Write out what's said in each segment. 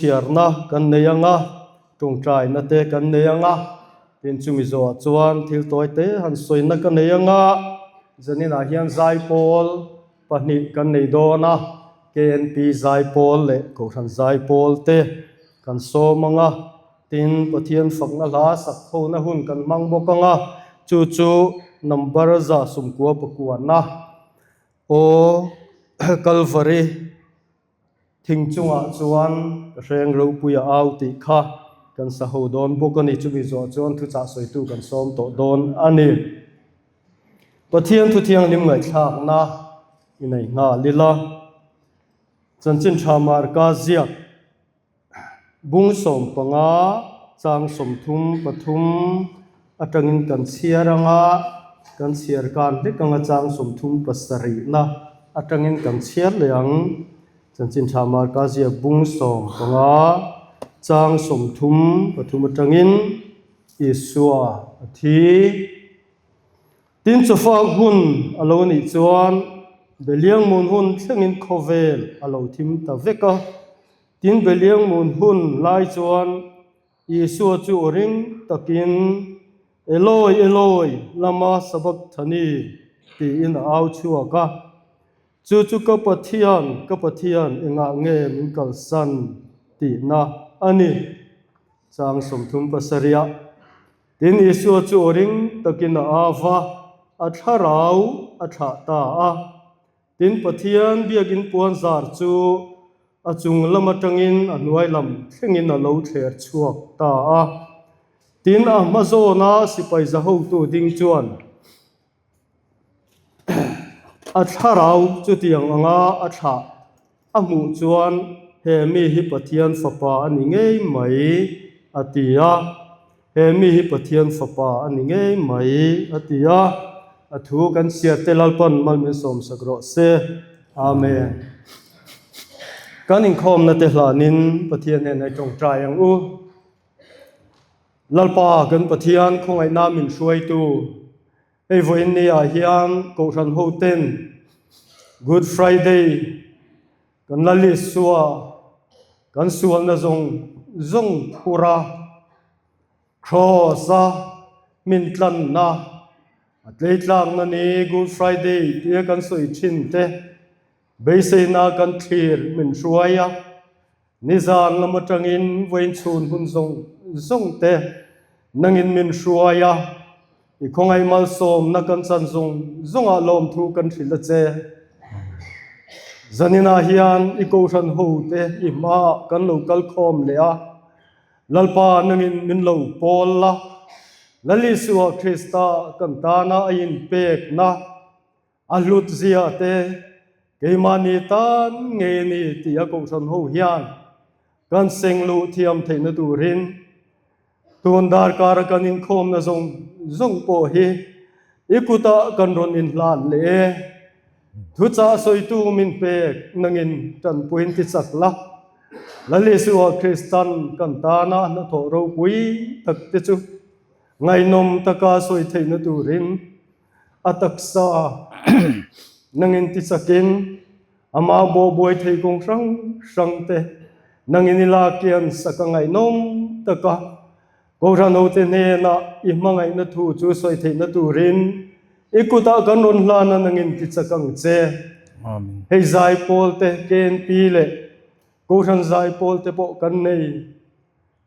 Chhiarna kan nei ang a, tawngtaina te kan nei ang a, tin chumi zawhah chuan thil tawi te han sawina ka nei ang a, zaninah hian zaipawl pahnih kan nei dawn a, KNP zaipawl leh Kohhran zaipawl te kan sawm ang a, tin Pathian fakna hla sak hona hun kan hmang bawk ang a, chu chu number 199 aw Kalvari. Thing chungah chuan ka hreng ropuia au tih kha kan sa ho dawn bawk a ni. Chumi zawh chuan thuchah sawitu kan sawm tawh dawn a ni. Pathian thu thianghlim ngaihthlakna i nei nghal ila. Chanchin tha Marka ziak bung 15 chang 33 atangin kan chhiar anga kan chhiar kan hlek anga chang 37 na atangin kan chhiar leh ang. Chanchin tha Marka ziak bung 15 chang 33 atangin Isua a thi. Tin chawfak hun a lo nih chuan Beliangmun hun thlengin khawvel a lo thim ta vek a. Tin Beliangmun hun lai chuan Isua chu aw ring takin, Eloi, Eloi, lama sabachthani? tiin a au chhuak a. Chu chu ka Pathian, ka Pathian, engah nge min kalsan? tihna a ni. Chang 37. Tin, Isua chu aw ring takin a au va, a thlarau a thlah ta a. Tin, Pathian biakin puan zar chu a chung lam atangin a hnuai lam thlengin a lo thler chhuak ta a. Tin, a hma zawna sipai zahotu ding chuan a thlarau chutiang anga a thlah a hmuh chuan he mi hi Pathian fapa a ni ngei mai a ti a, he mi hi Pathian fapa a ni ngei mai a ti a, a thu kan chhiar te Lalpan mal min sawmsak rawh se. Amen. Kan inkhawmna te hlanin Pathian hnenah i tawngtai ang u. Lalpa kan Pathian khawngaihna min hruaitu Hei vawiin ni ah hian Kohhran ho ten Good Friday kan la Isua kan sualna zawng zawng phur a, Cross a min tlanna a tleitlakna ni Good Friday tia kan sawi thin te beiseina kan thlir min hruai a, nizan lam atangin vawiin chhun hun zawng zawng te nangin min hruai a. I khawngaih malsawmna kan chan zawng zawngah lawmthu kan hrilh a che. Zaninah hian i kohhran hote i hmaah kan lo kal khawm leh a, Lalpa nangin min lo pawl la, Lal Isua Krista kan tana a inpekna a hlut zia te keimahni tan ngei a ni tih a kohhran ho hian kan seng luh thiam theihna turin Tun darkara kan inkhawmna zawng zawng pawh hi i kutah kan rawn inhlan leh e. Thuchah sawitu min pek nangin tanpuiin ti chak la. Lal Isua Kristan kan tana hnathawh ropui tak te chu ngaihnawm taka sawi theihna turin a taksa nangin ti chakin Amah bawh buai thei kawng hrang hrang te nangin i lak hian sak a ngaihnawm tak a, Kohhran hote hnenah i hmangaihna thu chu sawi theihna turin i kutah kan rawn hlan a nangin ti chak ang che. Amen. Hei zaipawl te, KNP leh Kohhran zaipawl te pawh kan nei.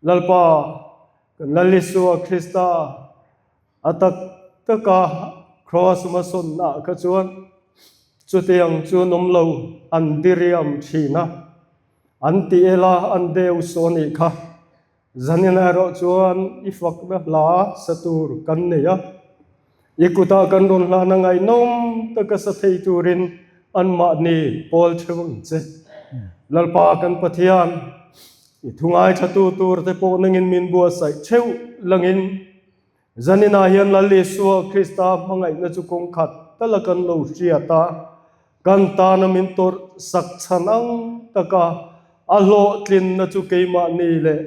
Lalpa, kan Lal Isua Krista A tak taka Cross hmasawnnaah kha chuan chutiang chu an awm lo, an diriam thin a, an ti el a, an deu saw a nih kha. Zanin erawh chuan i fakna hla sa tur kan nei a, i kutah kan rawn hlan a ngaihnawm taka sa thei turin anmahni pawl theuh ang che. Lalpa kan Pathian, i thu ngaithlatu turte pawh nangin min buatsaih theuh langin, Zaninah hian Lal Isua Krista hmangaihna chu kawng khat tala kan lo hriat a, kan tana min tawrh sak chhan ang taka a hlawhtlinna chu keimahni leh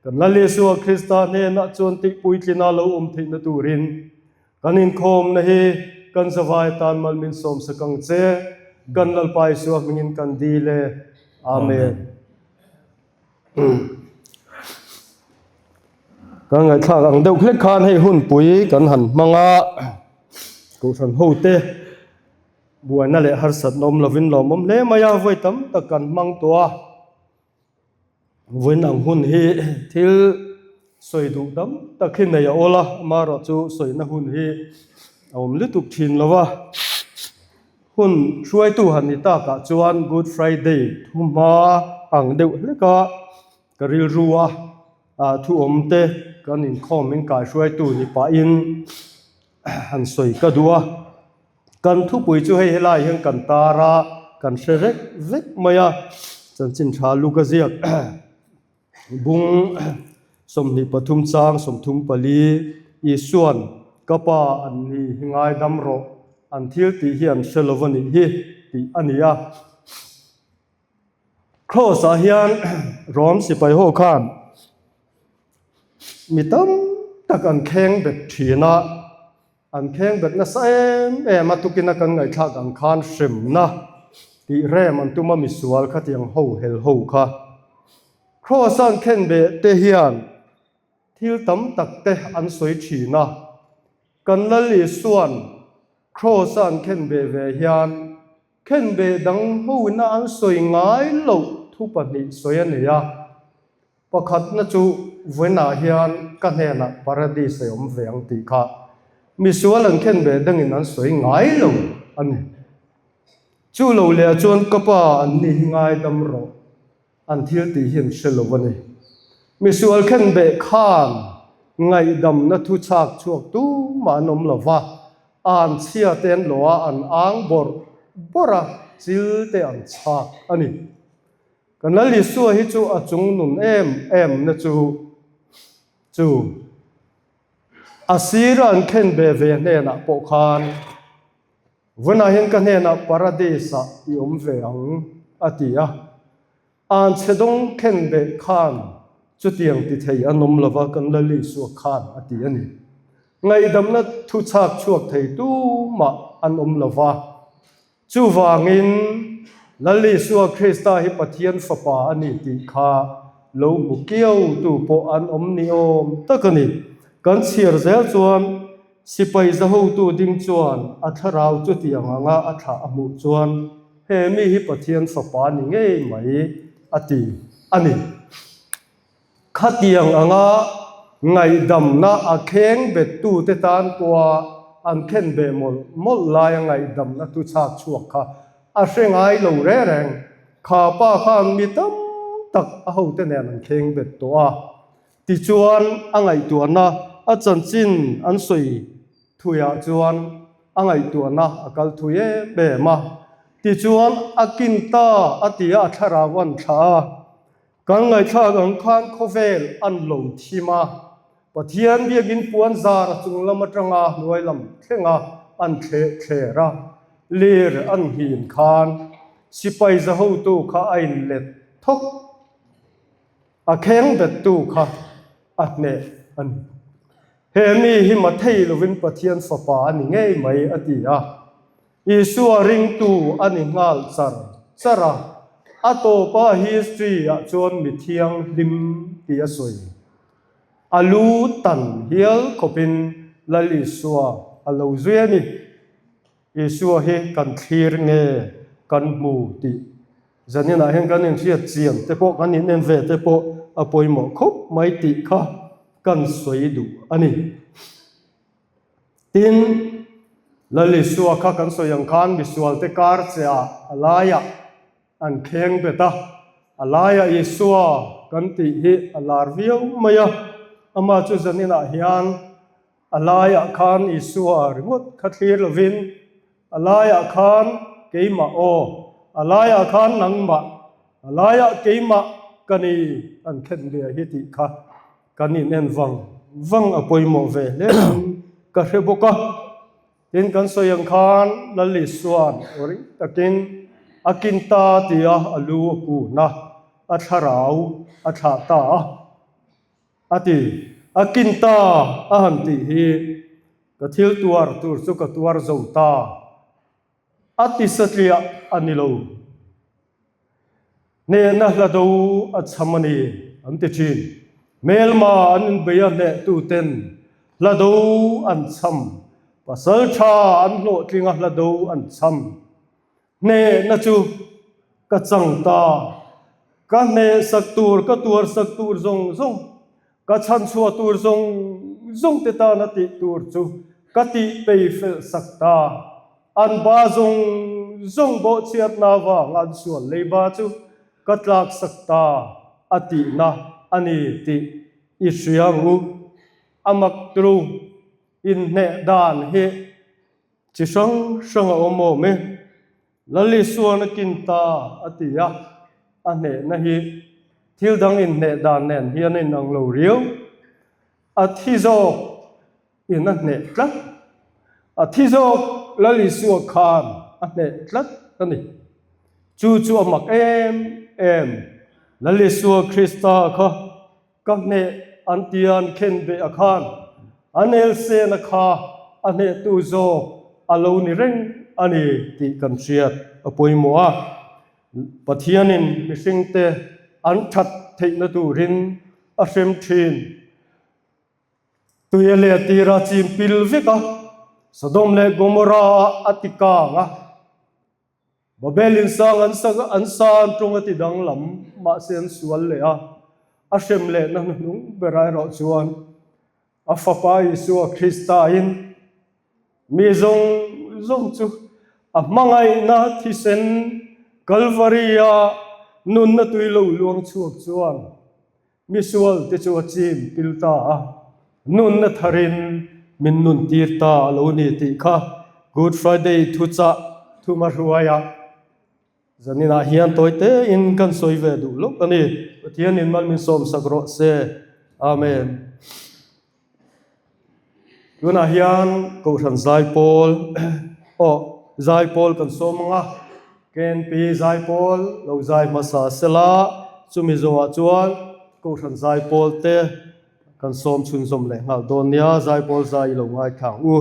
kan Lal Isua Krista hnenah chuan tihpuitlina lo awm theihna turin kan inkhawmna hi kan zavai tan mal min sawmsak ang che, kan Lalpa Isua hmingin kan dil e. Amen. Kan ngaihthlak ang deuh hlek khan hei hunpui kan han hmang a, Kohhran hote buaina leh harsatna awm lovin lawmawm hle mai a, vawi tam tak kan hmang tawh a. Vawiin ang hun hi thil sawi duh tam tak hi nei a awl a, amaherawhchu sawina hun hi a awm lutuk thin lo a. Hun hruaitu han ni takah chuan Good Friday thu hma ang deuh hlek a, ka rilru a thu awm te kan inkhawm min kaihruaitu ni pahin han sawi ka duh a. Kan thupui chu hei helai hian kan tar a, kan hre vek vek mai a, chanchin tha luk a ziak bung 23 chang 34 Isuan ka pa an ni hi ngaidam rawh, an thil tih hi an hre lo a nih hi tih a ni a. Kraws ah hian Rom sipai ho khan mi tam tak an kheng bet thin a. An kheng bet nasa em em a, tukina kan ngaihthlak ang khan hremna tih rem an tum a misual khatiang ho hel ho kha. Kraws an khen beh te hian thil tam tak te an sawi thin a, kan Lal Isuan Kraws a an khen beh ve hian khen beh dang ho ina an sawi ngai loh thu pahnih sawi a nei a. Pakhatna chu vawiinah hian ka hnenah Paradis a awm ve ang tih kha misual an khen ve dangin an sawi ngai lo a ni. Chu lo leh chuan ka pa an ni hi ngaidam rawh, an thil tih hi an hre lo a ni. Misual khen beh khan ngaihdamna thu chhak chhuak tumah an awm lo va, an chhia te an lawh a, an ang bawrh bawrh a, chil te an chhak a ni. Kan Lal Isua hi chu a chung nun em em na chu chu a sira an khen ve ve hnenah pawh khan Vunah hian ka hnenah Paradis ah i awm ve ang a ti a. An chhe dawng khen beh khan chutiang ti thei an awm lova kan Lal Isua khan a ti a ni. Ngaihdamna thu chhak chhuak thei tumah an awm lova. Chuvangin, Lal Isua Krista hi Pathian Fapa a ni tih kha lo hmu kiautu pawh an awm ni awm tak a ni. Kan chhiar zel chuan, sipai zahotu ding chuan a thlarau chutiang anga a thlah a hmuh chuan, he mi hi Pathian Fapa ni ngei mai a ti a ni. Khatiang anga ngaihdamna a kheng bettute tan pawha an khen beh mawlh mawlh laia ngaihdamna thu chhak chhuak kha a hre ngai lo reng reng. Kha pa khan mi tam tak a hote nen an kheng bet tawh a. Tichuan a ngaihtuahna a chanchin an sawi thuiah chuan a ngaihtuahna a kal thui em em a. Tichuan a kin ta a ti a, a thlarau an thlah a. Kan ngaihthlak ang khan khawvel an lo thim a, Pathian biakin puan zar a chung lam atanga hnuai lam thlenga an thleh thler a, lir an nghin khan sipai zahotu kha a inlet thawk, a kheng bettu kha a hneh a ni. He mi hi mathei lovin Pathian fapa a ni ngei mai a ti a. Isua ringtu a ni nghal char char a, a tawpa history ah chuan mi thianghlim tih a sawi. A lu tan hial khawpin Lal Isua a lo zui a ni. Isua hi kan thlir nge kan hmu tih zaninah hian kan inhriat chian te pawh kan inen ve te pawh a pawimawh khawp mai tih kha kan sawi duh a ni. Tin, Lal Isua kha kan sawi ang khan misualte kar che ah a laiah an kheng bet a, a laiah Isua kan tih hi a lar viau mai a, amah chu zaninah hian a laiah khan Isua ringawt kha thlir lovin a laiah khan keimah aw, a laiah khan nangmah, a laiah keimah ka ni an khen ve hi tih kha Kan inen vang vang a pawimawh ve hle in ka hre bawk a. Tin, kan sawi ang khan Lal Isua'n aw ring takin a kin ta tia a lu a kun a, a thlarau a thlah ta a, a ti. A kin ta a han tih hi ka thil tuar tur chu ka tuar zo ta a ti satliah a ni lo. Hnehna hla do a chham a ni. an ti thin. Hmelma an inbei a hnehtuten hla do an chham, pasal tha an hlawhtling a hla do an chham. Hnehna chu ka chang ta, ka hnehsak tur, ka tuarsak tur zawng zawng, ka chhanchhuah tur zawng zawng te tana tih tur chu ka tih pei felh sak ta. An ba zawng zawng bawhchhiatna avanga an sual leiba chu ka tlaksak ta a tihna a ni tih i hria ang u. A mak tru inhneh dan hi chi hrang hrang a awm awm e. Lalisuan a kin ta a ti a, a hnehna hi thil dang inhneh dan nen hian a inang lo riau. A thi zawk in a hneh tlat. A thi zawk Lal Isua khan a hneh tlat a ni. Chu chu a mak em em. Lal Isua Krista kha ka hneh an tian khen beh a khan a nelsena kha a hnehtu zawk a lo ni reng a ni tih kan hriat a pawimawh a. Pathianin mihringte an that theihna turin a hrem thin. Tui a leh tir a chim pil vek a, Sodom leh Gomorrah ah a ti kang a, Babel in sang an sak an sa an tawng a ti danglam, mahse an sual leh a, a hrem lehna hnuhnung berah erawh chuan a Fapa Isua Krista in mi zawng zawng chu a hmangaihna thisen Kalvari-a nunna tui lo luang chhuak chuan Misual te chu a chim pil ta a, nunna tharin min nun tir ta a lo ni tih kha Good Friday thuchah thuma hruai a, zaninah hian tawi tein kan sawi ve duh lawk a ni. Pathianin mal min sawmsak rawh se. Amen. Tunah hian Kohhran Zaipawl aw Zaipawl kan sawm ang a, KNP Zaipawl lo zai hmasa sela, chumi zawhah chuan Kohhran Zaipawl te kan sawm chhunzawm leh nghal dawn nia, Zaipawl zai i lo ngaithla ang u.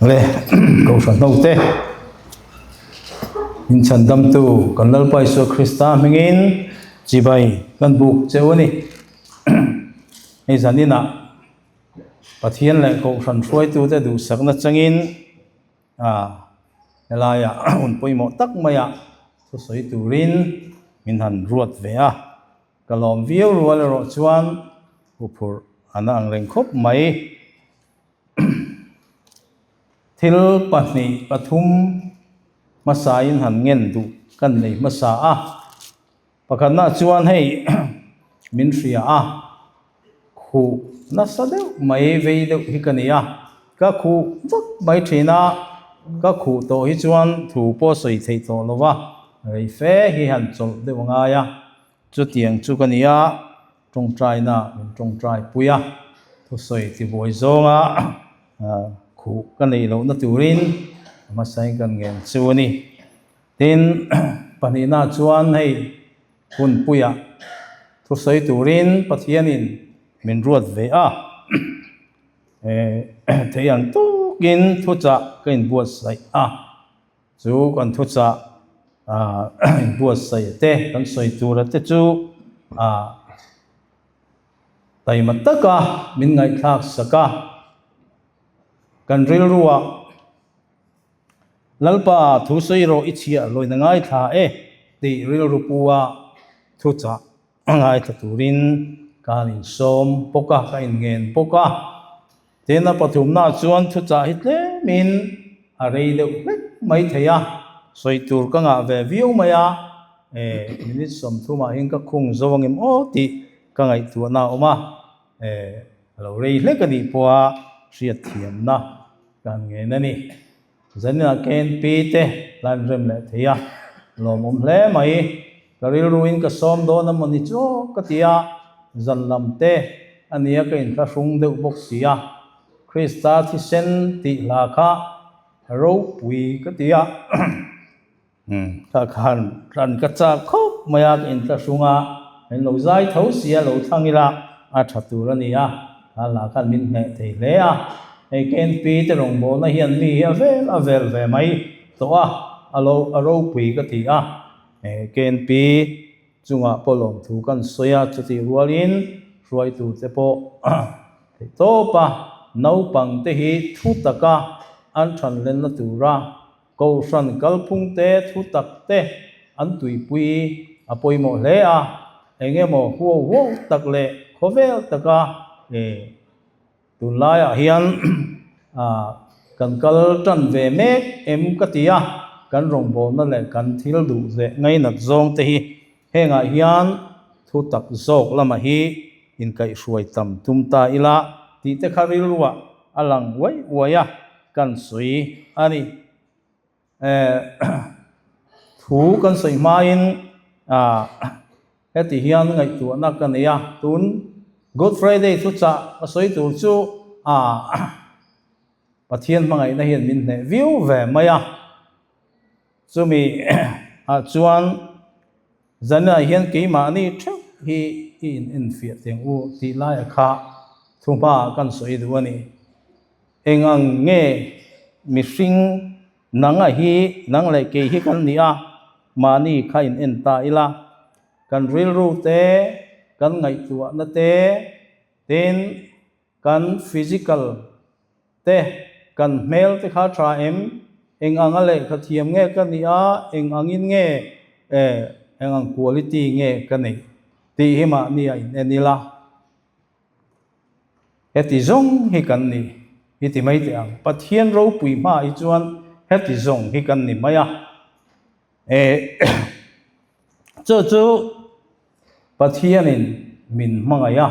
Le Kohhran hote min chhandamtu kan Lalpa Isua Krista hmingin chibai kan buk cheu a ni. Hei zaninah Pathian leh Kohhran hruaitute duhsakna changin helaiah hun pawimawh tak maiah thusawi turin min han ruat ve a. Ka lawm viau rual erawh chuan huphurh a na ang reng khawp mai. Thil pahnih pathum hmasain han ngen duh kan nei hmasa a, pakhatna chuan hei min hria a, khuh nasa deuh mai vei deuh hi ka ni a, ka khuh vak mai thin a, ka khuh tawh hi chuan thu pawh sawi theih tawh lo va, rei fe hi han chawlh deuh a ngai a, Chutiang chu ka ni a, tawngtaina min tawngtai pui a, thusawi tibuai zawnga khuh ka neih lohna turin a hmasain kan ngen chu a ni. Tin, pahnihna chuan hei hunpuiah thusawi turin Pathianin min ruat ve a, thei ang tawkin thuchah ka inbuatsaih a. Chu kan thuchah inbuatsaih te, kan sawi tura te chu taima taka min ngaihthlak sak a. Kan rilruah Lalpa thu sawi rawh i chhiah lawina ngaithla e tih rilru pu a thuchah a ngaithla turin ka insawm bawk a, ka inngen bawk a. Tin, a pathumna chuan thuchah hi tlemin a rei deuh hlek mai thei a, sawi tur ka ngah ve viau mai a, e, minute sawmthumah hian ka khung zo angem aw tih ka ngaihtuahna a awm a, e, a lo rei hlek a nih pawha hriatthiamna ka han ngen a ni. Zaninah KNP te la inrem leh thei a, lawmawm hle mai. Ka rilruin ka sawm dawn a mawni chu aw ka ti a, zan lam te a nia ka inthlahrung deuh bawk si a, Krista thisen tih hla kha ropui ka ti a. Kha khan tlan ka chak khawp mai a, ka inthlahrung a, min lo zai tho si a, lo thlang ila a tha tur a ni a, kha hla khan min hneh thei hle a. Hei KNP te rawngbawlna hian mi hi a vel a vel ve mai tawh a, a lo a ropui ka ti a. KNP chungah pawh lawmthu kan sawi a, chutih rualin hruaitute pawh theihtawp a, naupangte hi thu taka an thanlenna tura Kohhran kalphung te thu tak te an tuipui a pawimawh hle a, eng emaw huau huau tak leh khawvel taka tunlaiah hian kan kal tan ve mek em ka ti a, kan rawngbawlna leh kan thil duh leh ngainat zawng te hi hengah hian thu tak zawk lamah hi inkaihhruai tam tum ta ila tih te kha rilruah a lang uai uai a. Kan sawi a ni. Thu kan sawi hmain heti hian ngaihtuahna ka nei a, tun Good Friday thuchah ka sawi tur chu Pathian hmangaihna hian min hneh viau ve mai a. Chumi ah chuan Zanah hian keimahni theuh hi i in enfiah teng u tih laia kha thuhma kan sawi duh a ni. Eng ang nge mihring nanga hi nang leh kei hi kan ni a, mahni kha in en ta ila, kan rilru te, kan ngaihtuahna te, tin Kan physical te, kan hmel te kha tha em? Eng anga lehkha thiam nge ka nih a, eng angin nge eng ang quality nge ka neih tih hi mahni a in en ila. Heti zawng hi kan ni hi ti mai teh ang. Pathian ropui hmaah hi chuan heti zawng hi kan ni mai a. Chu chu Pathianin min hmangaih a.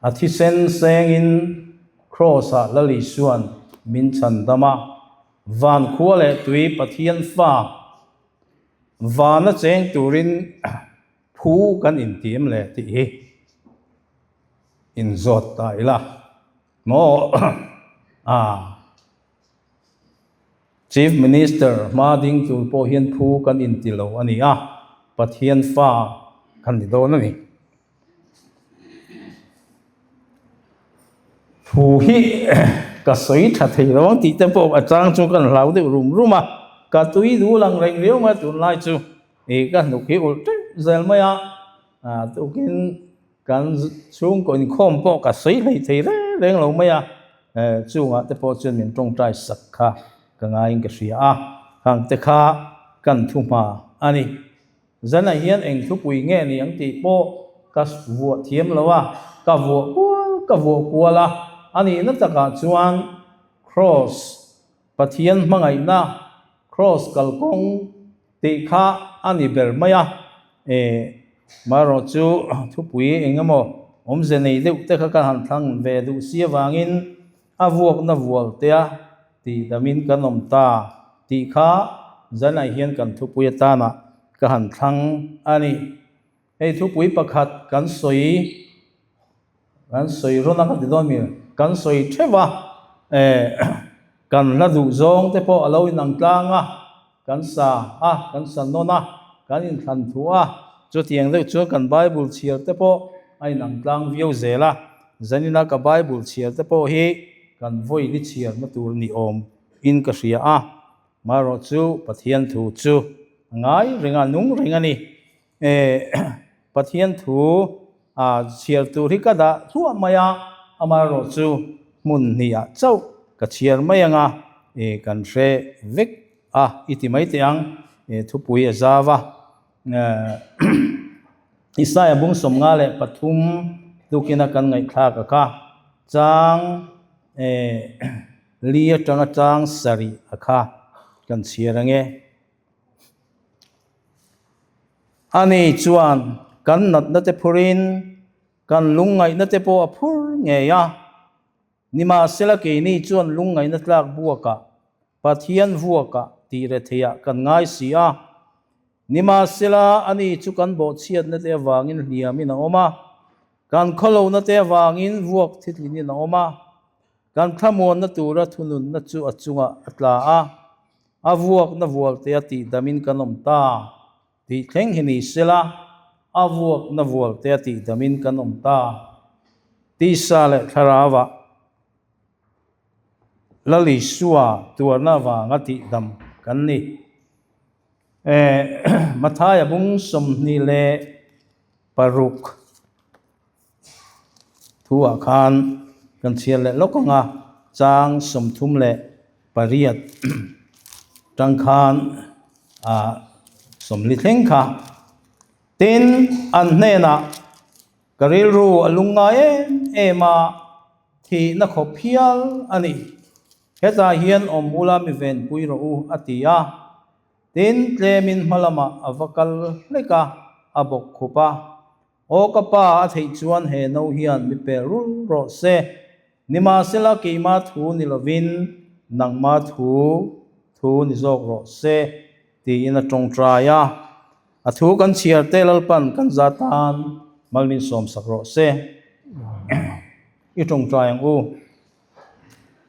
A thisen sengin Kraws-ah Lal Isua'n min chhandam a, van khua leh tui Pathian fa vana cheng turin phu kan intiam le tih hi inzawt ta ila maw? Chief Minister hma ding tur pawh hian phu kan inti lo a ni a, Pathian fa kan ni dawn a ni. Thu hi. Ka sawi tha thei lo ang tih te pawh a chang chu kan hlau deuh rum rum a, ka tui duh lang reng riau mai a tunlai chu ih ka hnuk hi ulh teuh zel mai a, tukin kan chhungkaw inkhawm pawh ka sawi hlei thei reng reng lo mai a, chungah te pawh chuan min tawngtai sak kha ka ngaiin ka hria a, khang te kha kan thu hma a ni. Zanah hian eng thupui nge ni ang tih pawh ka vuah thiam lo a, ka vuah kual ka vuah kual a, a nihna takah chuan Kraws, Pathian hmangaihna Kraws kalkawng tih kha a ni ber mai a, e, marawh chu thupui eng emaw awmze nei deuh te kha ka han thlang ve duh si avangin A vuakna vualtea tih damin kan awm ta tih kha zanah hian kan thupui atana ka han thlang a ni. Hei thupui pakhat kan sawi kan sawi rawn a ka ti dawn mi kan sawi theuh a, kan hla duh zawng te pawh a lo inang tlang a. Kan sa a, kan sa nawn a, kan inthlan thu a, chutiang deuh chuan kan Bible chhiar te pawh a inang tlang viau zel a. Zanina ka Bible chhiar te pawh hi kan vawi ni chhiarna tur ni awm in ka hria a, marawh chu Pathian thu chu a ngai reng a, nung reng a ni. Pathian thu a chhiar tur hi ka dah hluah mai a, amaherawh chu hmun hnihah chauh ka chhiar mai ang a, kan hre vek a i ti mai teh ang, thupui a zau a. Isaia bung 53 tukina kan ngaihthlak a kha, chang li atanga chang sarih a kha kan chhiar ang e. Ani chuan kan natna te phurin kan lungngaihna te pawh a phur ngei a. Nimahsela keini chuan lungngaihna tlak buakah, Pathian vuakah tih retheiah kan ngai si a. Nimahsela ani chu kan bawhchhiatna te avangin hliamin a awm a, kan khawlohna te avangin vuak thitlinin a awm a. Kan thlamuanna tura thununna chu a chungah a tla a, a vuakna vualtea tihdamin kan awm ta tih thleng hi ni sela, a vuakna vualtea tihdamin kan awm ta. Tisa leh Thlarauah Lal Isua tuarna avanga tihdam kan ni. Mathaia bung 26. Thuah khan kan chhiar leh lawk ang a, chang 38 tang khan ah 40 thleng kha. Tin, an hnenah ka rilru a lungngai em em a, thihna khawp hial a ni. Hetah hian awm ula mi venpui rawh u, a ti a. Tin, tlemin hma lamah a va kal hlek a, a bawk khup a. Aw ka pa, a theih chuan he no hian mi pel rul rawh se. Nimahsela keima thu ni lovin nangma thu thu ni zawk rawh se, tiin a tawngtai a. A thu kan chhiar te Lalpan kan za tan mal min sawmsak rawh se. I tawngtai ang u.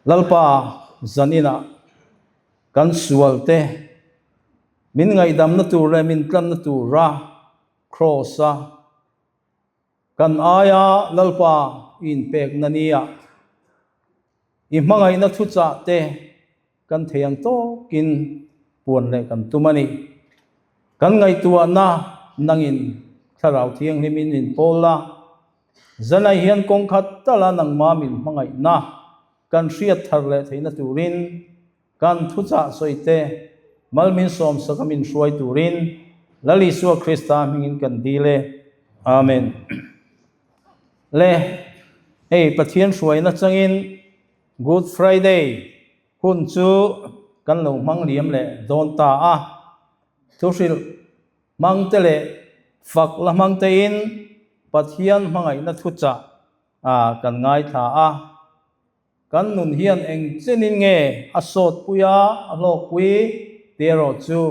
Lalpa, zaninah kan sual te min ngaihdamna tur leh min tlanna tura Kraws-a kan aia Lalpa i inpekna nia i hmangaihna thuchah te kan thei ang tawkin puan leh kan tum a ni. Kan ngaihtuahna nangin Thlarau Thianghlimin min pawl a, zanah hian kawng khat tala nangma min hmangaihna kan hriat thar leh theihna turin Kan thuchah sawi te, mal min sawmsak a min hruai turin Lal Isua Krista hmingin kan dil e. Amen. Le, hei Pathian hruaina changin Good Friday hun chu kan lo hmang liam leh dawn ta a. Thuhrilh hmang te leh fak la hmang tein Pathian hmangaihna thuchah kan ngaithla a. Kan nun hian eng chenin nge a sawtpui a, a hlawkpui tih erawh chu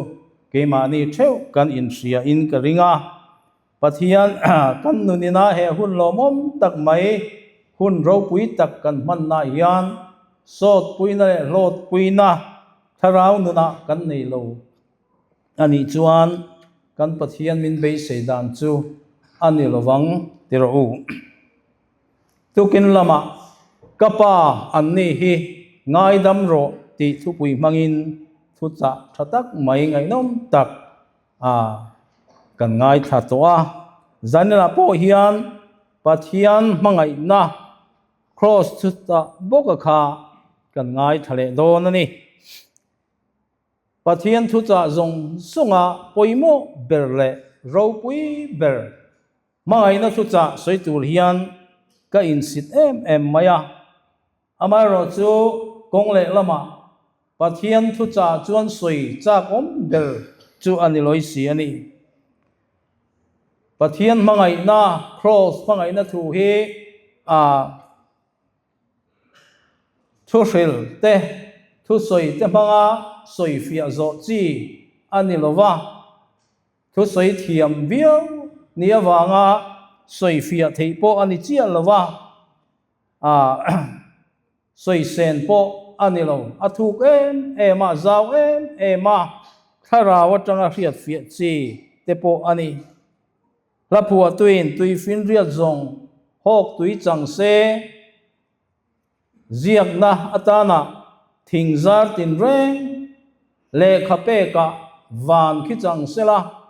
keimahni theuh kan inhria in ka ring a. Pathian kan nunina he hun lawmawm tak mai, hun ropui tak kan hmanna hian sawtpuina leh hlawtpuina thlarau nunah kan nei lo a nih chuan kan Pathian min beisei dan chu a ni lovang ti rawh u. Tukin lamah ka pa an ni hi. Ngaidam rawh tih thupui hmangin thuchah tha tak mai ngaihnawm tak a kan ngaithla tawh a. Zaninah pawh hian Pathian hmangaihna Kraws chutah bawka kha kan ngaithla leh dawn a ni. Pathian thuchah zawng zawnga pawimawh ber leh ropui ber hmangaihna thuchah sawi tur hian ka insit em em mai a. Amaherawh chu kawng leh lamah Pathian thuchah chuan sawi chak awm ber chu a ni lawi si a ni. Pathian hmangaihna, Kraws hmangaihna thu hi a. Thuhril te, thusawi te hmanga sawi fiah zawh chi a ni lo va, thusawi thiam viau ni avanga sawi fiah theih pawh a ni chiah lo va, sawi sen pawh a ni lo. A thuk em em a, zau em em a, thlarau atanga hriat fiah chi te pawh a ni. Hla phuahtuin tuifinriat zawng hawk tui chang se, ziakna atana thing zar tinreng lehkha pekah van khi chang sela,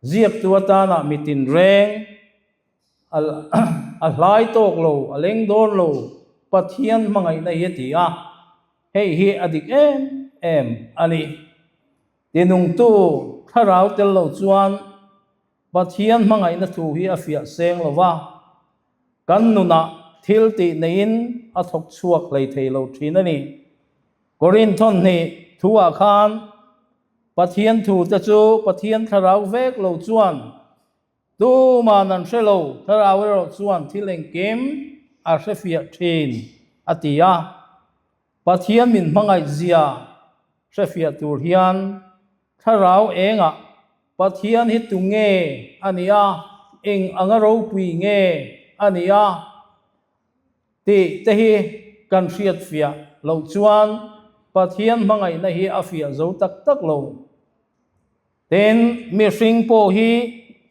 ziaktu atana mi tinreng a hlai tawk lo, a leng dawn lo, Pathian hmangaihna hi a ti a, hei hi a dik em em a ni. Tinungtu thlarau tel lo chuan Pathian hmangaihna thu hi a fiah seng lo va, kan nunah thil tih neiin a thawk chhuak hlei thei lo thin a ni. Korinth hnih thuah khan Pathian thute chu Pathian thlarau vek lo chuan tuman an hre lo, thlarau erawh chuan thil engkim a hrefiah thin a ti a. Pathian min hmangaih zia hrefiah tur hian thlarau engah Pathian hi tu nge a nih a, eng anga ropui nge a nih a tih te hi kan hriatfiah loh chuan Pathian hmangaihna hi a fiah zo tak tak lo. Tin, mihring pawh hi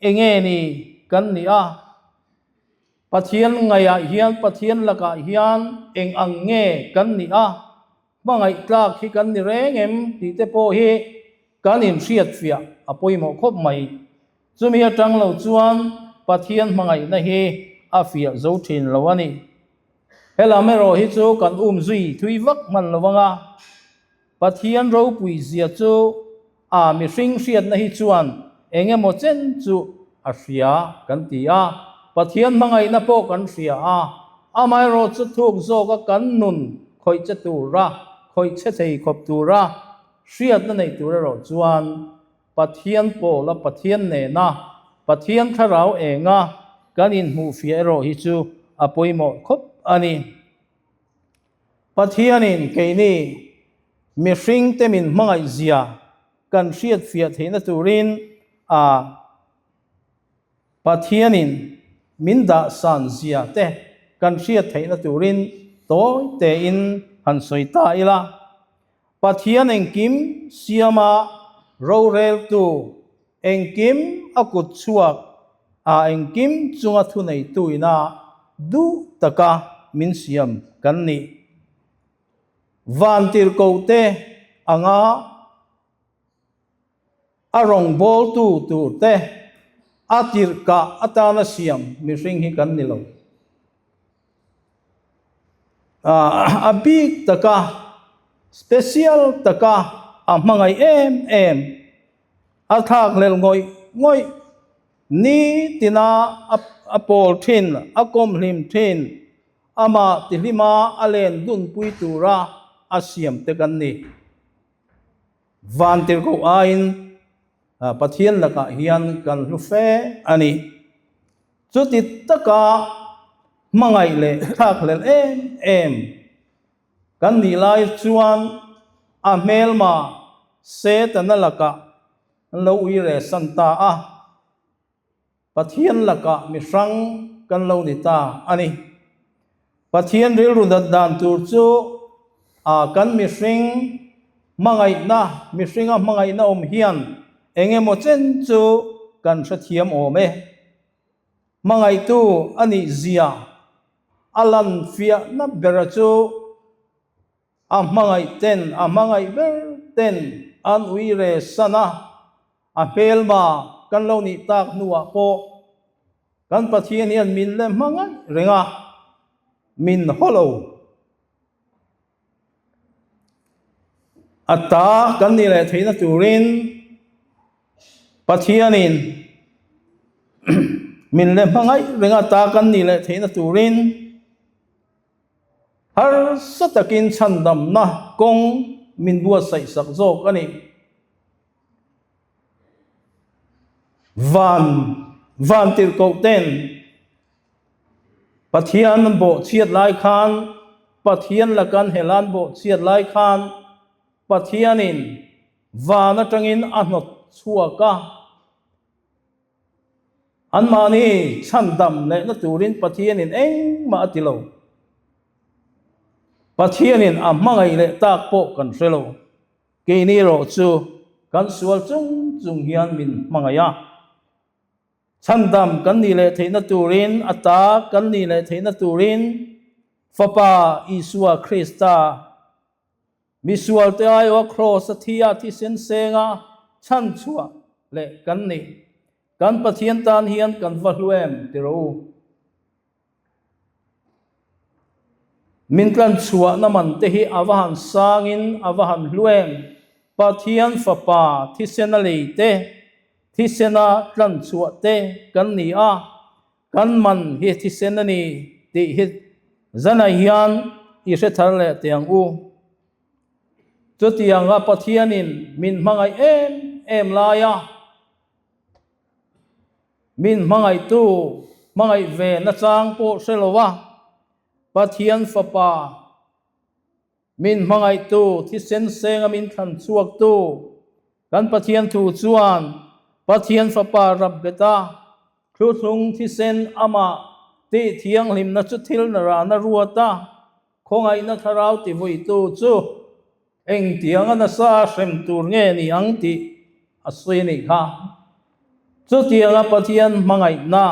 enge ni kan nih a, Pathian ngaihah hian Pathian lakah hian eng ang nge kan nih a, hmangaih tlak hi kan ni reng em tih te pawh hi kan inhriatfiah a pawimawh khawp mai. Chumi atang lo chuan Pathian hmangaihna hi a fiah zo thin lo a ni. Helam erawh hi chu kan um zui thui vak hman lo ang a, Pathian ropui zia chu a mihring hriatna hi chuan eng emaw chen chu a hria kan ti a, Pathian hmangaihna pawh kan hria a, amaherawh chu thuk zawka kan nun khawih che tura, khawih che thei khawp tura hriatna nei tur erawh chuan Pathian pawla Pathian nena Pathian thlarau enga kan inhmuhfiah erawh hi chu a pawimawh khawp a ni. Pathianin keini mihringte min hmangaih zia kan hriatfiah theihna turin a Pathianin min dahsan zia te kan hriat theihna turin tawi tein han sawi ta ila. Pathian engkim siama roreltu, engkim a kut chhuak a engkim chunga thuneitu ina duh taka min siam kan ni. Vantirhkohte anga a rawngbawltu turte a tirhkah atana siam mihring hi kan ni lo. A bik taka, special taka a hmangaih em em, a thlakhlelh ngawih ngawih, nitina a pawl thin, a kawmhlim thin, amah tihlima a len dunpui tura a siam te kan ni. Vantirhkoh aiin Pathian lakah hian kan hlu fe a ni. Chuti taka hmangaih leh thlakhlelh em em kan nih lai chuan a hmelma Setana lakah an lo ui reh san ta a. Pathian lakah mi hrang kan lo ni ta a ni. Pathian rilru dat dan tur chu a kan mihring hmangaihna, mihringa hmangaihna awm hian eng emaw chen chu kan hrethiam awm e. Hmangaihtu a nih zia a lan fiahna bera chu. A hmangaih ten, a hmangaih ber ten an ui re san a, a hmelma kan lo nih tak hnuah pawh kan Pathian hian min le hmangaih reng a, min haw lo. A ta kan nih leh theihna turin Pathianin min le hmangaih reng a, ta kan nih leh theihna turin Harsa takin chhandamna kawng min buatsaih sak zawk a ni. Van vantirhkoh ten Pathian an bawhchhiat lai khan, Pathian laka an hel an bawhchhiat lai khan Pathianin van atangin a hnawt chhuak a. Anmahni chhandam lehna turin Pathianin engmah a ti lo. Pathianin a hmangaih leh tak pawh kan hre lo. Keini erawh chu kan sual chung chung hian min hmangaih a. Chhandam kan nih leh theihna turin, a ta kan nih leh theihna turin Fapa Isua Krista Misualte aiawha Kraws a thi a thisen senga chhanchhuah leh kan ni. Kan Pathian tan hian kan va hlu em ti rawh u. Min tlanchhuahna man te hi a va han sangin a va han hlu em. Pathian Fapa thisena lei te, thisena tlanchhuah te kan ni a, Kan man hi thisen a ni tih hi zanah hian i hre thar leh teh ang u. Chutianga Pathianin min hmangaih em em laia min hmangaihtu hmangaih ve nachang pawh hre lova Pathian Fapa Min hmangaihtu, thisen senga min thlan chhuaktu, kan Pathian thu chuan Pathian Fapa rap bet a, thluthlung thisen amah tih thianghlimna chu thil na rana ruat a, khawngaihna thlarau tivuitu chu engtianga nasa hrem tur nge ni ang tih a sawi a nih kha. Chutianga Pathian hmangaihna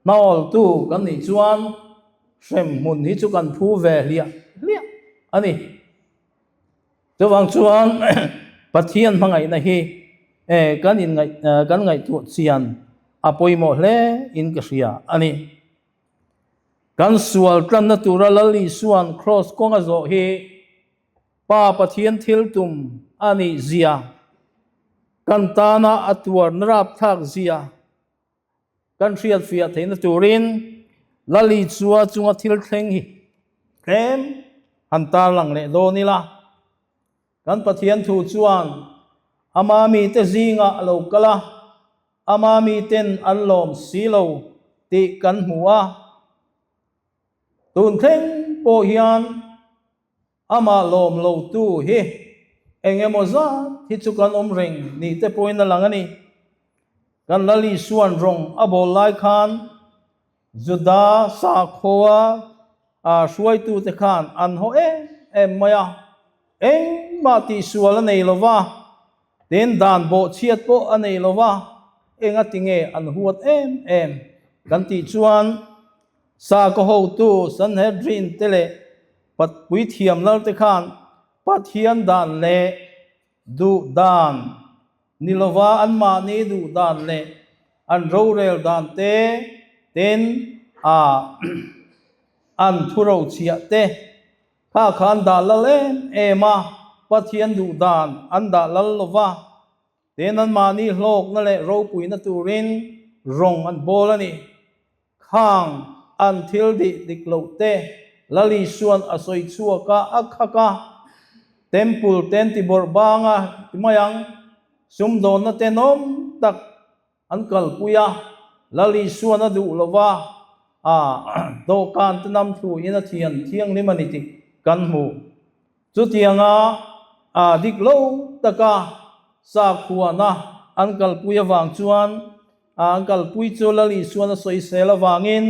Hnaawltu kan nih chuan hremhmun hi chu kan phu ve hliah hliah a ni. Chuvang chuan Pathian hmangaihna hi kan inngaih kan ngaihtuah chian a pawimawh hle in ka hria a ni. Kan sual tlanna tura Lal Isua'n kraws kawng a zawh hi Pa Pathian thil tum a nih zia, kan tana a tuarna rapthlak zia, Kan hriatfiah theihna turin Lali chua chunga thil thleng hi tlem han tarlang leh dawn ila. Kan Pathian thu chuan ama mite zingah a lo kal a, ama miten an lawm si lo tih kan hmu a. Tun thleng pawh hian Amah lawm lo tu hi eng emaw zat hi chu kan awm reng ni te pawhin a lang a ni. Kan Lal Isua'n rawng a bawl lai khan Juda sakhawa hruaitute khan an haw em em mai a, engmah tihsual a nei lo va, tin dan bawhchhiat pawh a nei lo va, engati nge an huat em em kan tih chuan sakhaw hotu Sanhedrin te leh Patpui thiam lal te khan Pathian dan leh duh dan ni lova anmahni duh dan leh an rorel dan te ten a an thurochhiah te kha kha an dah lal em em a, Pathian duh dan an dah lal lova ten anmahni hlawkna leh ropuina turin rawng an bawl a ni. Khang an thil dih dik loh te Lal Isua'n a sawi chhuak a, a khak a, Temple ten ti bawrh bang a ti mai ang, sumdawnna tenawm tak an kalpui a, Lal Isua'n a duh lo va, a dawhkan te nam thlu in a thian thianghlim a ni tih kan hmu. Chutianga a dik lo taka sakhuana an kalpui avang chuan an kalpui chu Lal Isua'n a sawisel avangin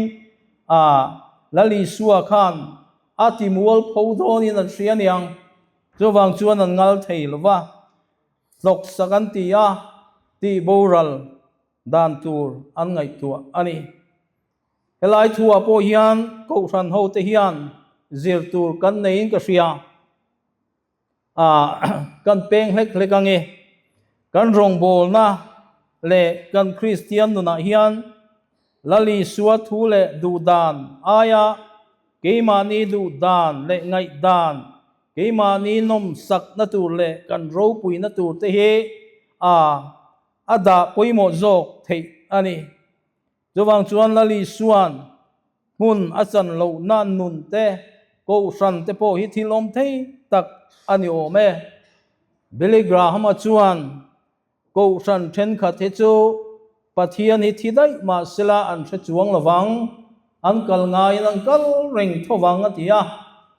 a Lal Isua khan a ti mualpho dawnin an hria aniang. Chuvang chuan an ngal thei lo va, hlawksak an ti a, tih boral dan tur an ngaihtuah a ni. Helai thuah pawh hian Kohhran hote hian zir tur kan neiin ka hria. Kan peng hlek hlek ang e. Kan rawngbawlna leh kan Kristian nunah hian Lal Isua thu leh duhdan aia keimahni duhdan leh ngaihdan, keimahni nawmsakna tur leh kan ropuina tur te hi a a dah pawimawh zawk theih a ni. Chuvang chuan Lal Isua'n hmun a chan lohna nun te, kohhran te pawh hi thil awm thei tak a ni awm e. Billy Graham-a chuan kohhran thenkhat hi chu Pathian hi thi daih mah sela an hre chuang lo vang, an kal ngaiin an kal reng tho vang a ti a,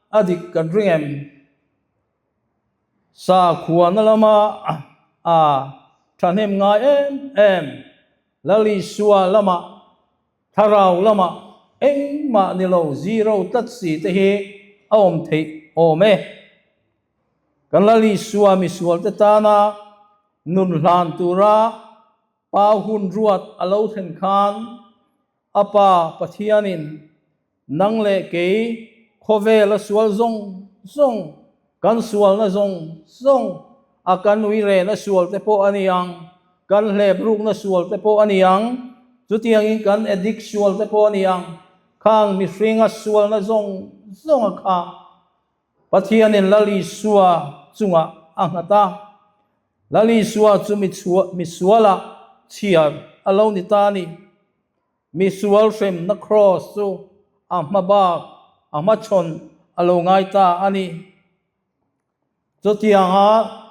a dik kan ring em? Sakhuana lama a thahnem ngai em em. Lal Isua lamah, thlarau lamah engmah ni lo zero tlat si te hi a awm theih awm e. Kan Lal Isua misualte tana nun hlan tura Pa hun ruat a lo thlen khan a Pa Pathianin Nang leh kei khawvela sual zawng zawng, kan sualna zawng zawng, a kan uirehna sual te pawh a ni ang, kan hlep rukna sual te pawh a ni ang, chutiangin kan addict sual te pawh a ni ang, khang mihringa sualna zawng zawnga kha Pathianin Lal Isua chungah a nghat a. Lal Isua chu misualah chhiar a lo ni ta a ni. Misual hremna kraws chu a hma bak, a hmachhawn a lo ngai ta a ni. Chutianga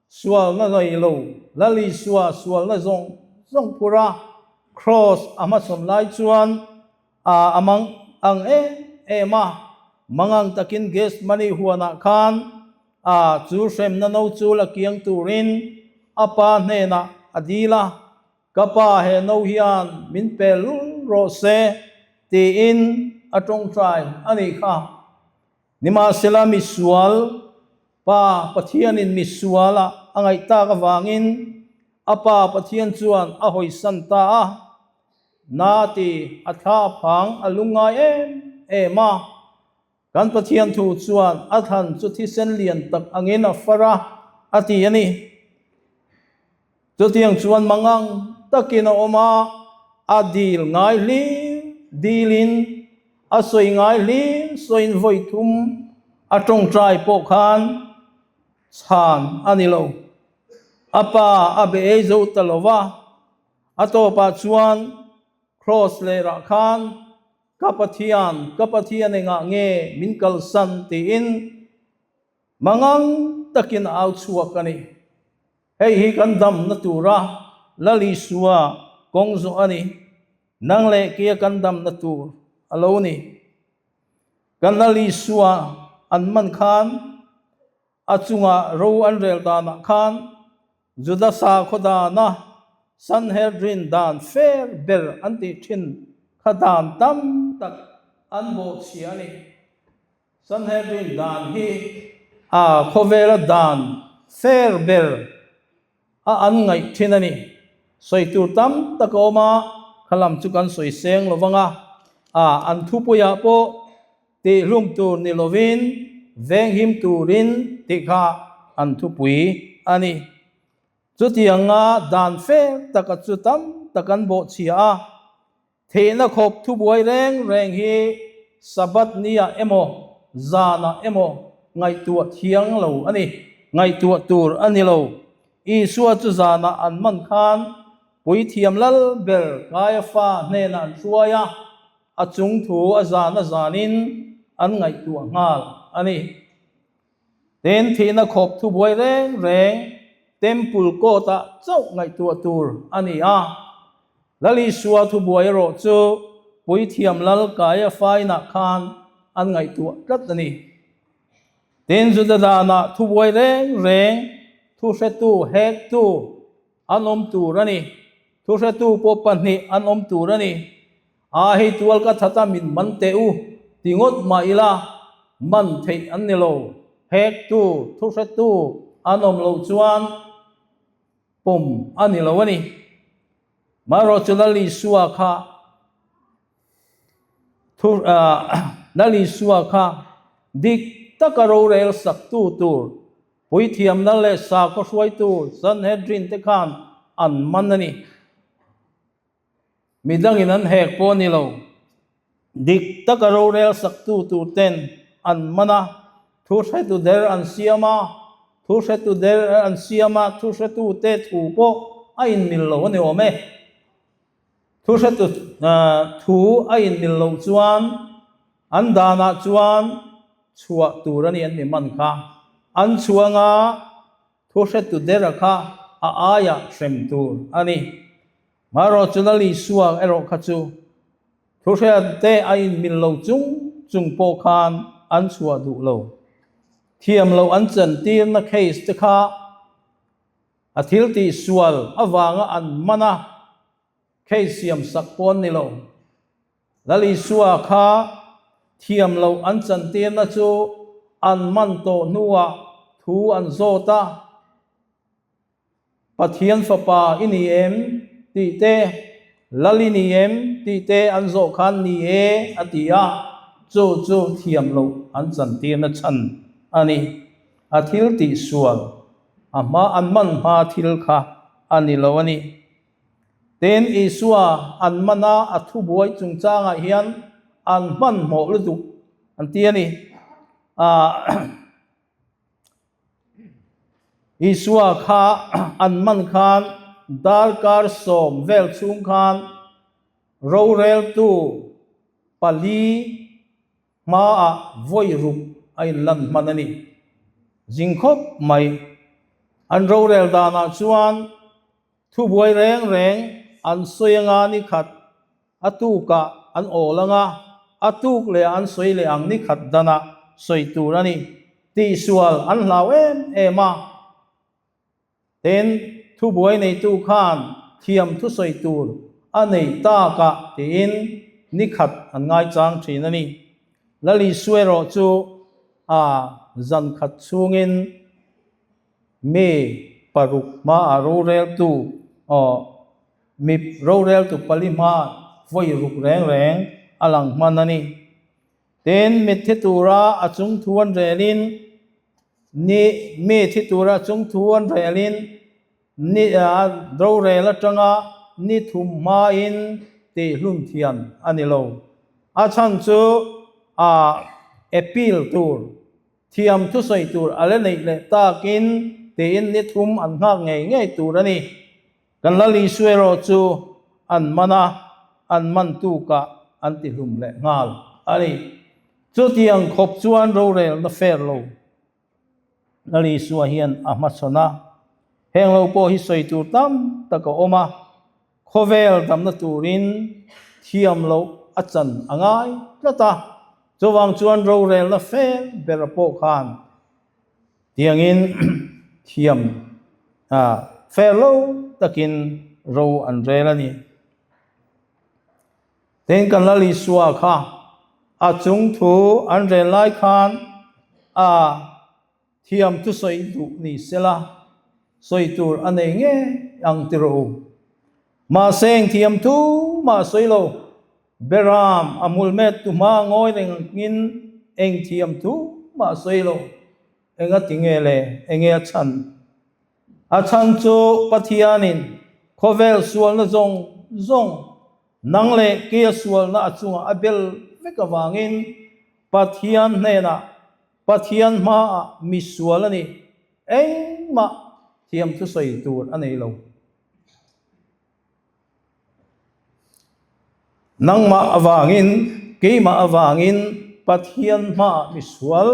sualna nei lo Lal Isua sualna zawng zawng phur a, kraws a hmachhawn lai chuan a a mang ang em em a, mangang takin Gethsemane huanah khan a chu hremna no chu la kiang turin a Pa hnenah a dil a. Ka pa he no hian min pe lul rawh se tiin a tawngtai a nih kha. Nimahsela misual Pa Pathianin misuala a ngaih tak avangin a Pa Pathian chuan a hawisan ta a. Na ti a thla phang a lungngai em em a. Kan Pathian thu chuan a thlan chu thisen lian tak angin a far a, a ti a ni. Chutiang chuan mangang takin a awm a, a dil ngai hlim dilin, a sawi ngai hlim sawiin vawi thum a tawngtai pawh khan chhan a ni lo. A pa a be ei zo ta lo va, a tawpah chuan Kraws lerah khan Ka Pathian, ka Pathian engah nge min kalsan tiin mangang takin a au chhuak a ni. Hei hi kan damna tura Lal Isua kawng zawh a ni. Nang leh kia kan damna tur a lo ni. Kan Lal Isua an man khan a chunga ro an rel danah khan Juda sakhaw dana Sanhedrin dan fer ber an tih thin kha dan tam tak an bawhchhia a ni. Sanhedrin dan hi a khawvela dan fer ber a an ngaih thin a ni. Sawi tur tam tak a awm a, kha lam chu kan sawi seng lo vang a, a an thupuiah pawh Tihlum tur ni lovin venghim turin tih kha an thupui a ni. Chutianga dan fel taka chu tam tak an bawhchhia a, theihna khawp thubuai reng reng hi Sabbath niah emaw zanah emaw ngaihtuah thiang lo a ni, ngaihtuah tur a ni lo. Isua chu zanah an man khan Puithiam lal ber Kaiafa hnenah an hruai a, A chung thu a zan a zanin an ngaihtuah nghal a ni. Tin, thihna khawp thubuai reng reng Temple court-ah chauh ngaihtuah tur a ni a. Lal Isua thubuai erawh chu Puithiam Lal Kaiafa-inah khan an ngaihtuah tlat a ni. Tin, Juda danah thubuai reng reng thuhretu, hektu, an awm tur a ni. Thuhretu pawh pahnih an awm tur a ni. A hei tual ka that a min man teh u ti ngawt mah ila man theih an ni lo. Hektu, thuhretu an awm loh chuan pawm a ni lo a ni. Marawh chu Lal Isua kha thu Lal Isua kha dik taka rorel saktu tur. Puithiamna leh sakhaw hruaitu Sanhedrin te khan an man a ni. Midangin an hek pawh a ni lo. Dik taka rorel saktu tur ten an man a, thu hretu der an siam a, thu hretu der an siam a, thu hretu te thu pawh a inmil lo a ni awm e. Thu hretu thu a inmil loh chuan an danah chuan chhuah tur a ni an mi man kha. An chhuanga thu hretu dera kha a aiah hrem tur a ni. Marawh chu Lal Isua erawh kha chu thu hriat te a inmil lo chung chung pawh khan an chhuah duh lo. Thiam loh an chantirna case te kha A thil tih sual avanga an man a, case siam sak pawh an ni lo. Lal Isua kha thiam loh an chantirna chu an man tawh hnuah thu an zawt a, Pathian fapa i ni em? tih te, Lal i ni em? tih te an zawh khan ni e a ti a, chu chu thiam loh an chantirna chhan a ni. A thil tih sual A hma an man hma thil kha a ni lo a ni. Tin, Isua an man a, a thubuai chungchangah hian an hmanhmawh lutuk an ti a ni. Isua kha an man khan darkar sawm vel chhung khan roreltu pali Hmaah vawi ruk a inlan hman a ni. Zing khawp mai. An rorel danah chuan thubuai reng reng an sawi anga ni khat a tukah an awl anga a tuk leh an sawi leh ang ni khat danah sawi tur a ni. Tihsual an hlau em em a. Tin, thubuai neitu khan thiam thusawi tur a nei takah tiin ni khat an ngaichang thin a ni. Lal Isua erawh chu a zan khat chhungin mi paruk hmaah roreltu, aw, mi roreltu pali hmaah vawi ruk reng reng a lang hman a ni. Tin, mitthi tura a chungthu an relin, Ni, mi thi tura chungthu an relin ni a rorel atanga ni thum hmain tihhlum thiam a ni lo. A chhan chu a appeal tur, thiam thusawi tur a la neih leh takin tiin ni thum an nghak ngei ngei tur a ni. Kan Lal Isu erawh chu an man a, an man tukah an tihlum leh nghal a ni. Chutiang khawp chuan rorelna fair lo Lal Isua hian a hmachhawn a, heng lo pawh hi sawi tur tam tak a awm a, khawvel damna turin thiam loh a chan a ngai tlat a, chuvang chuan rorelna fair bera pawh khan tiangin thiam fair lo takin ro an rel a ni. Tin, kan Lal Isua kha a chung thu an rel lai khan a thiam thusawi duh ni sela, sawi tur a nei ngei ang ti rawh u. Mahse, eng thiam thu mah sawi lo, Beram a hmul met tu hma ngawi reng angin eng thiam thu mah sawi lo, enga ti nge le, enge a chhan? A chhan chu Pathianin khawvel sualna zawng zawng Nang leh kei a sualna a chungah a bel vek avangin Pathian hnenah, Pathian hmaah mi sual a ni, engmah thiam thusawi tur a nei lo. Nangmah avangin, keimah avangin Pathian hmaah mi sual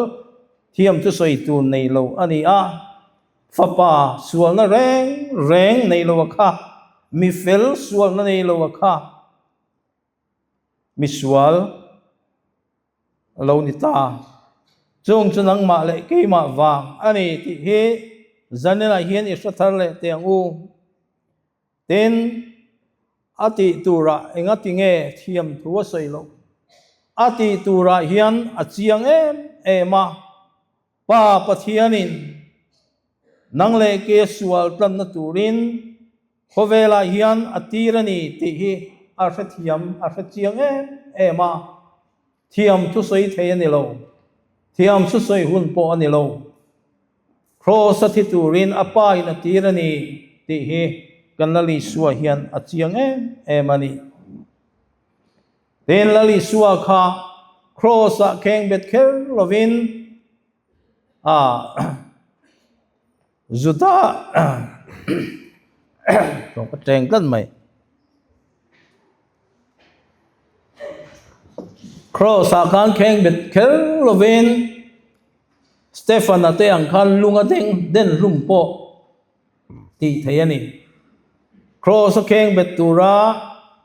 thiam thusawi tur nei lo a ni a, Fapa sualna reng reng nei lo a kha, mi fel sualna nei lo a kha, mi sual a lo ni ta. Chung chu nangmah leh keimah vang a ni tih hi zaninah hian i hre thar leh teh ang u. Tin, a tih turah engati nge thiam thu a sawi loh? A tih turah hian a chiang em em a. Pa Pathianin nang leh ke sual tlanna turin khawvelah hian a tir a ni tih hi a hrethiam, a hrechiang em em a. Thiam thusawi thei a ni lo. Thiam thusawi hun pawh a ni lo. Kraws a thi turin a Pa in a tir a ni tih hi kan Lal Isua hian a chiang em em a ni. Tin, Lal Isua kha Kraws ah kheng bet kher lovin a Juda ka teng tlat mai. Kraws ah khan kheng bet kher lovin Stefan-a te ang khan lunga deng den hlum pawh tih theih a ni. Kraws-a kheng bet tura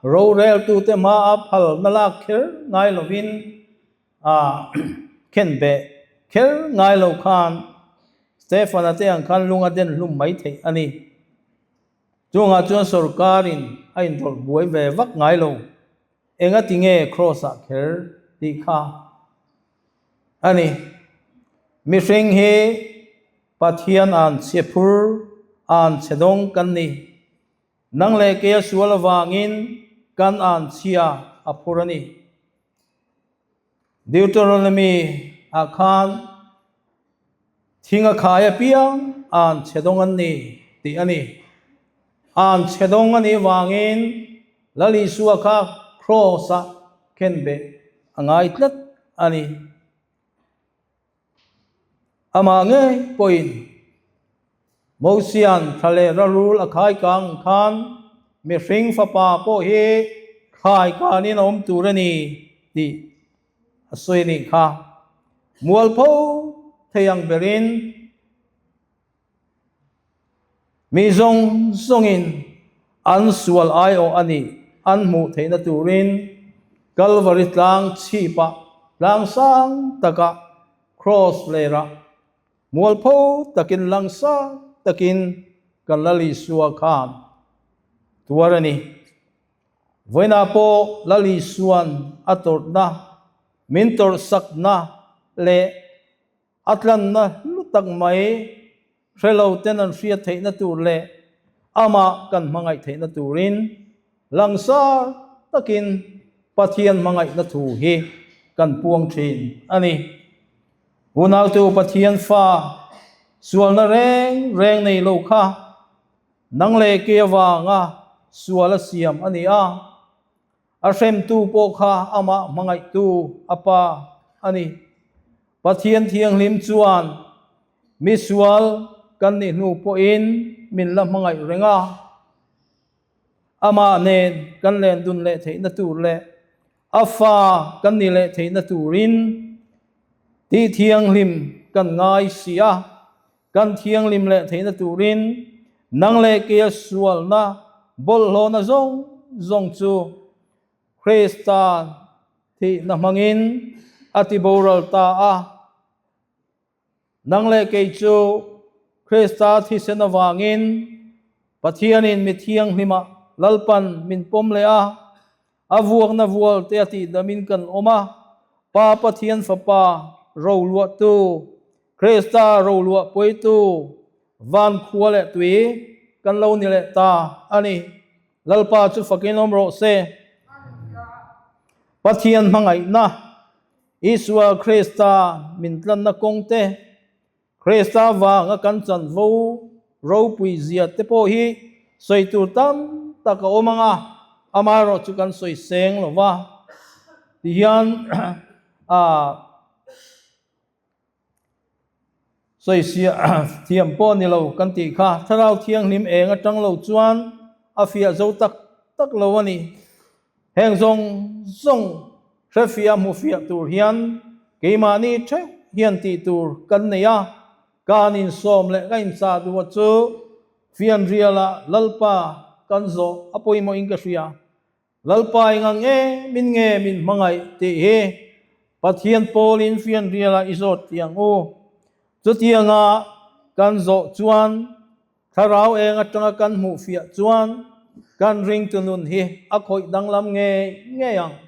roreltute hmaa phalna lak kher ngai lovin a khen beh kher ngai lo khan Stefan-a te ang khan lunga den hlum mai theih a ni. Chungah chuan sorkarin a inrawlh buai ve vak ngai lo. Engati nge Kraws-ah kher tih kha a ni. Mihring hi Pathian an chhe phur, an chhe dawng kan ni. Nang leh keia sual avangin kan an chhia a phur a ni. Deuteronomy ah khan thing a khai apiang an chhe dawng an ni tih a ni. An chhe dawng a nih vangin Lal Isua kha Kraws ah khenbeh a ngai tlat a ni. Amah ngei pawhin Mosian thla leh ralul a khai kang khan mihring fapa pawh hi khai kanin a awm tur a ni tih a sawi a nih kha. Mualpho thei ang berin Mi zawng zawngin an sual aiawh a nih an hmuh theihna turin Kalvari tlang chhipah tlang sang takah Kraws lerah mualpho takin langsar takin kan Lal Isua khan tuar a ni. Vawiinah pawh Lal Isuan a tawrhna, min tawrhsakna leh A tlanna hlu tak mai hre lo ten an hriat theihna tur leh amah kan hmangaih theihna turin langsar takin Pathian hmangaihna thu hi kan puang thin a ni. Unautu Pathian fa sualna reng reng nei lo kha nang leh ke avanga sual a siam a ni a. A hremtu pawh kha amah hmangaihtu a Pa a ni. Pathian Thianghlim chuan mi sual kan nih hnu pawhin min la hmangaih reng a. Amah nen kan len dun leh theihna tur leh a fa kan nih leh theihna turin tih thianghlim kan ngai si a. Kan thianghlim leh theihna turin nang leh keia sualna bawlhhlawhna zawng zawng chu Krista thihna hmangin a ti boral ta a. Nang leh kei chu Krista thisen avangin Pathianin mi thianghlimah Lalpan min pawm leh a. A vuakna vual te a tihdamin kan awm a, Pa Pathian Fapa roluahtu, Krista roluah puitu, van khua leh tui kan lo ni leh ta a ni. Lalpa chu fakin awm rawh se. Pathian hmangaihna, Isua Krista min tlanna kawng te, Krista vanga kan chanvo ropui zia te pawh hi sawi tur tam tak a awm ang a, amaherawh chu kan sawi seng lo va. Tihian sawi thiam pawh ni lo kan tih kha Thlarau Thianghlim eng atang lo chuan a fiah zo tak tak lo a ni. Heng zawng zawng hrefiah hmufiah tur hian keimahni theuh hian tih tur kan nei a, kan insawm leh ka inchah duh a chu fianrialah Lalpa kan zawh a pawimawhin ka hria. Lalpa eng ang nge min nge min hmangaih tih hi Pathian pawlin fianrialah i zawt tih ang u. Chutianga kan zawh chuan Thlarau eng atanga kan hmuh fiah chuan kan ringtu nun hi a khawih danglam ngei ngei ang.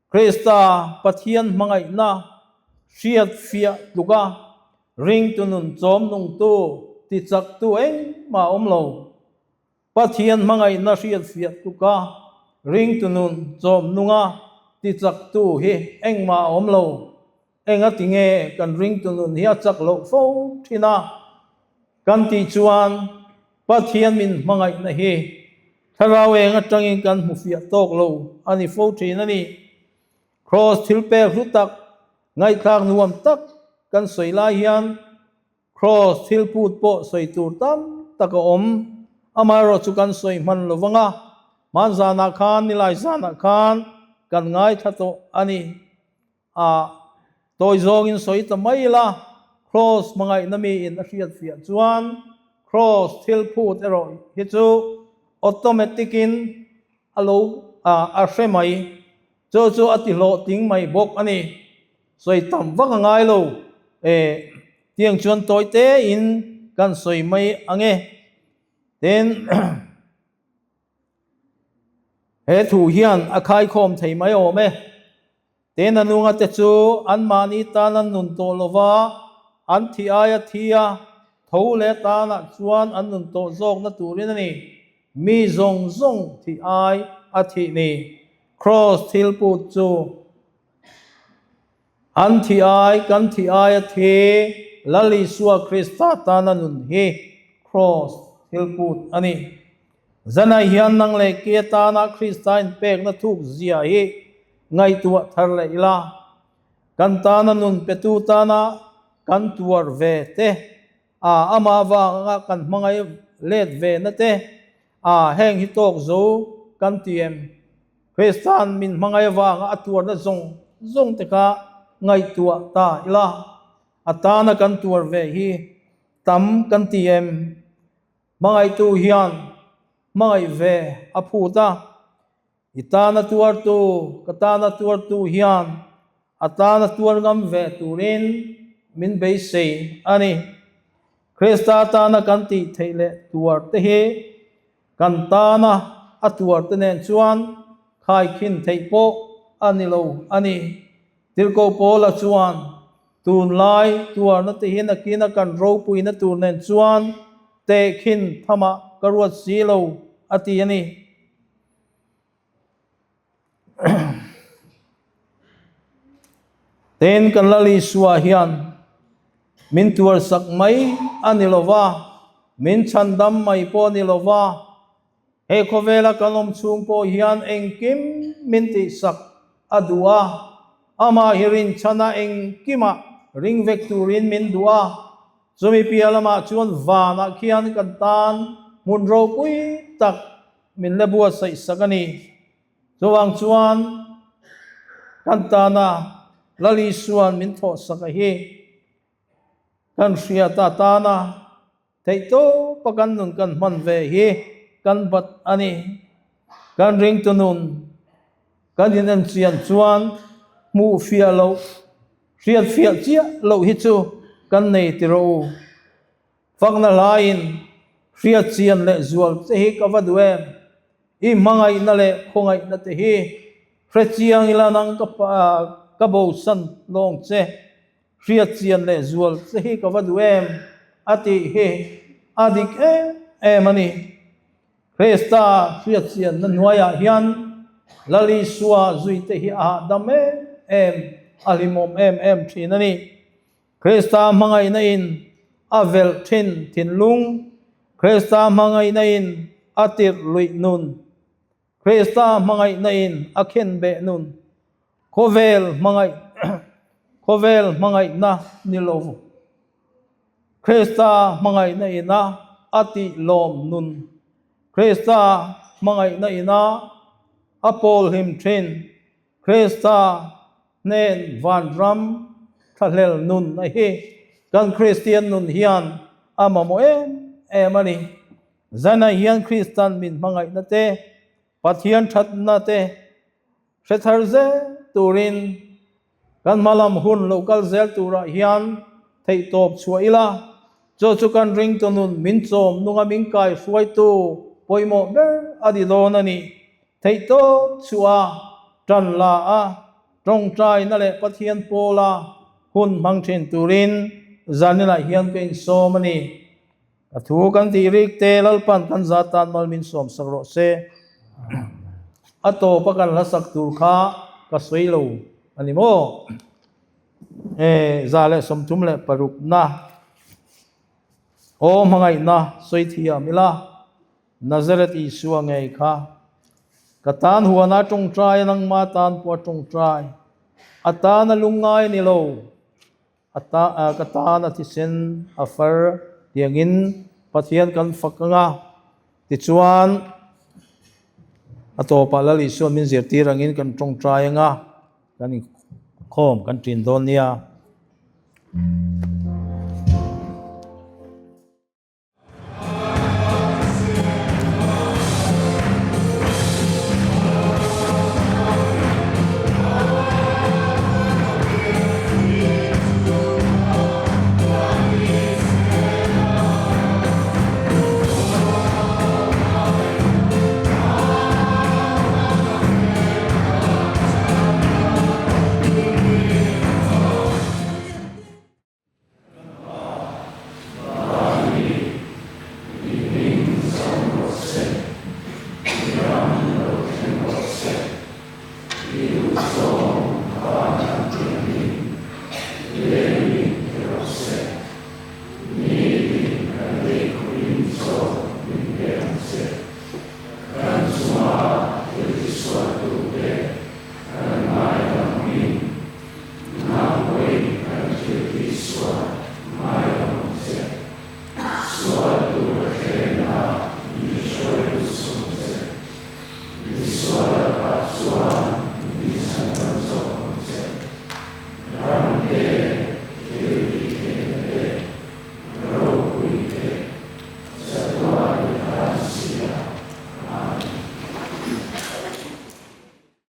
Krista Pathian hmangaihna hriat fiah tluka ringtu nun chawm nungtu tichaktu engmah a awm lo. Pathian hmangaihna hriat fiah tluka ringtu nun chawm nunga tichaktu hi engmah a awm lo. Engati nge kan ringtu nun hi a chak loh fo thin a? Kan tih chuan Pathian min hmangaihna hi thlarau eng atangin kan hmu fiah tawk lo a ni fo thin a ni. Kraws thil pek hlu tak, ngaihthlak nuam tak kan sawi lai hian Kraws thil phut pawh sawi tur tam tak a awm. Amaherawh chu kan sawi hman lo vang a, hman zanah khan, nilai zanah khan kan ngaithla tawh a ni. A tawi zawngin sawi ta mai ila, Kraws hmangaihna miin a hriat fiah chuan Kraws thil phut erawh hi chu automatic in a lo a hre mai. Chu chu a ti hlawhtling mai bawk a ni. Sawi tam vak a ngai lo e, tiang chuan tawi tein kan sawi mai ang e. Tin, he thu hian a khaikhawm thei mai awm e. Tin, a nunga te chu anmahni tan an nun tawh lo va, an thih aia thi a, tho leh tanah chuan an nun tawh zawkna turin a ni. Mi zawng zawng thih ai a thih ni. Kraws thil put chu an thih ai, kan thih aia thi, Lal Isua Krista tana nun hi kraws thil put a ni. Zanah hian nang leh ke atana Krista inpekna thuk zia hi ngaihtuah thar leh ila, kan tana nun petu tana kan tuar ve te, a amah avanga kan hmangaih let ve na te, a heng hi tawk zo kan ti em? Krista'n min hmangaih avanga a tuarna zawng zawng te kha ngaihtuah ta ila, a tana kan tuar ve hi tam kan ti em? Hmangaihtu hian hmangaih ve a phut a, i tana tuartu, ka tana tuartu hian a tana tuar ngam ve turin min beisei a ni. Krista tana kan tih theih leh tuar te hi kan tana a tuar te nen chuan khaikhin theih pawh a ni lo a ni. Tirhkoh Paula chuan Tunlai tuarna te hi nakina kan ropuina tur nen chuan tehkhin thamah ka ruat si lo, a ti a ni. Tin, kan Lal Isua hian min tuarsak mai a ni lo va, min chhandam mai pawh a ni lo va, He khawvela kan awm chhung pawh hian engkim min tihsak a duh a, amah hi rinchhana engkimah ring vek turin min duh a, chumi piah lamah chuan vanah khian kan tan hmun ropui tak min la buatsaih sak a ni. Chuvang chuan kan tana Lal Isua'n min thawhsak a hi kan hriat a tana Theihtawpa kan nun kan hman ve hi kan bat a ni. Kan ringtu nun kan inenchian chuan hmuh fiah loh, hriat fiah chiah loh hi chu kan nei ti rawh u. Fakna hlaiin hriat chian leh zual che hi ka va duh em? I hmangaihna leh khawngaihna te hi hre chiang ila nang ka bosan lawng che. Hriat chian leh zual che hi ka va duh em? a tih hi a dik em em a ni. Krista hriat chianna hnuaiah hian Lal Isua zuite hi a hahdam em em, a hlimawm em em thin a ni. Krista hmangaihna in a velh thin thinlung, Krista hmangaihna in a tirh luih nun, Krista hmangaihna in a khen beh nun, khawvel hmangaih khawvel hmangaihna ni lo, Krista hmangaihna ina a tih lawm nun, Krista hmangaihna ina a pawl hlim thin, Krista hnen vanram thlahlel nun a hi kan Kristian nun hian a mamawh em em a ni. Zanah hian Kristan min hmangaihna te, Pathian thatna te hre thar zel turin kan hmalam hun lo kal zel turah hian theihtawp chhuah ila, chu chu kan ringtu nun min chawm nunga min kai hruaitu pawimawh ber a ni dawn a ni. Theihtawp chhuah a, tan la a, tawngtaina leh Pathian pawla hun hmang thin turin zaninah hian ka insawm a ni. A thu kan tih rik te Lalpan kan za tan mal min sawm sak rawh se. A tawp a kan hla sak tur kha ka sawi lo a ni maw? E 136 na. Aw hmangaihna sawi thiam ila, Nazareth Isua ngei kha ka tan huana tawngtai a nangma tan pawh a tawngtai, a tan a lungngai a ni lo, a ta ka tan a thisen a far tiangin Pathian kan fak ang a, tichuan a tawpah Lal Isuan min zirtir angin kan tawngtai ang a, kan inkhawm kan ṭin dawn nia.